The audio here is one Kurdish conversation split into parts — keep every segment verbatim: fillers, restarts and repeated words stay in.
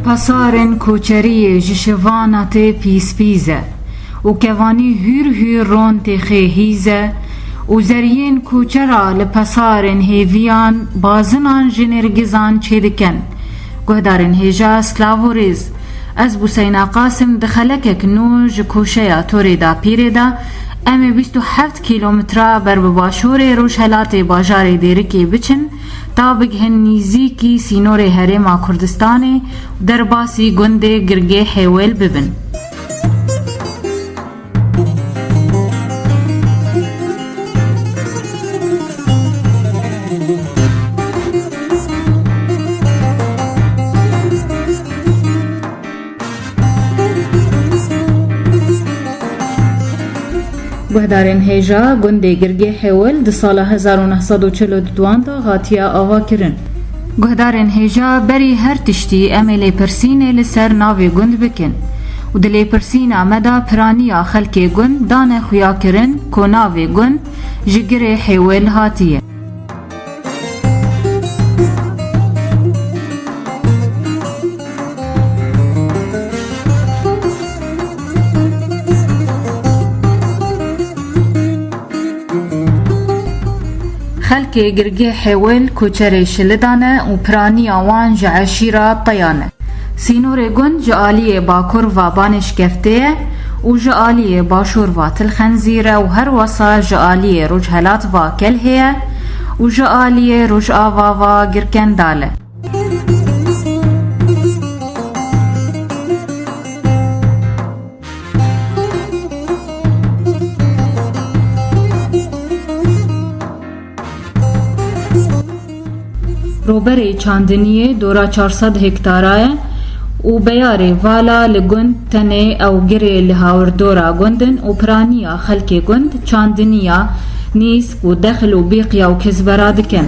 Pesarên koçeriyê ji şivana tê pîspîz e û kevanî hûr hûr ron têxê hîz e û zeriyên koçera li pesarên hêviyan bazinan ji nêrgizan çêdikin. Guhdarên hêja, silav û rêz. Ez Buseyna Qasim di xelekek nû ji koşeya Torê Dapîrê de, em ê bîst û heft kîlometre ber bi başûrê rojhelatê bajarê Dêrikê biçin, ta bigihin nîzîkî sînorê Herêma Kurdistanê û derbasî gundê Girgê Hêwêl bibin. Guhdarên hêja, gundê Girgê Hêwil di sala hezar û neh sed û çil û duan de hatiye avakirin. Guhdarên hêja, berî her tiştî em ê lêpirsînê li ser navê gund bikin û di lêpirsîna me de piraniya xelkê gund dane xuyakirin ku navê gund ji Girê Hêwil hatiye. Xelkê Girgê Hêwil koçerê Şilidan e û piraniya wan ji eşîra Teyan e. Sînorê gund ji aliyê bakur va Banê Şikeftê ye û ji aliyê başûr va Til Xenzîr e û her wesa ji aliyê rojhelat va Kelhê ye û ji aliyê rojava va Girkendal e. Roberê çandiniyê dora çar sed hektara ye û beyarê vala li gund tenê ew girê li hawirdora gund in û piraniya xelkê gund çandiniya nîsk û dexil û bîqiya û kizbera dikin.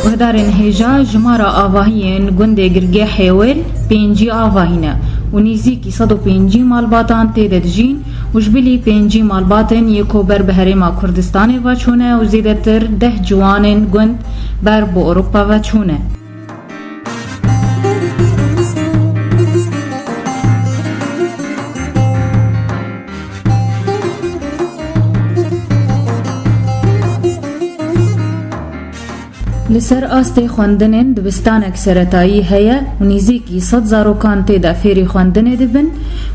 Guhdarên hêja, jimara avahiyên gundê Girgê Hêwil pêncî avahî ne û nîzîkî sed û pêncî malbatan tê de dijîn û ji bilî pêncî malbatên yê ku ber bi Herêma Kurdistanê ve çûne û zêdetir deh ciwanên gund ber bi Ewropa ve çûne. Li ser astê xwendinên dibistanek seretayî heye û nîzîkî sed zarokan tê de fêrî xwendinê dibin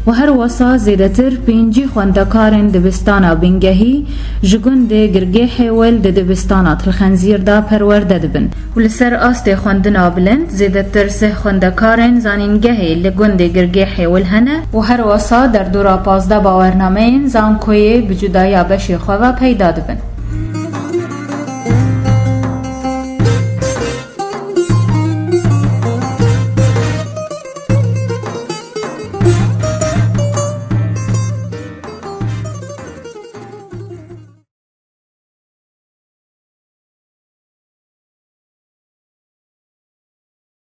û her wesa zêdetir pêncî xwendekarên dibistana bingehî ji gundê Girgê Hêwil di dibistana Tilxenzîr de perwerde dibin. Û li ser astê xwendina bilind, zêdetir sih xwendekarên zanîngehê li gundê Girgê Hêwil hene û her wesa derdora pazdeh bawernameyên zankoyê bi cudaya beşê xwe ve peyda dibin.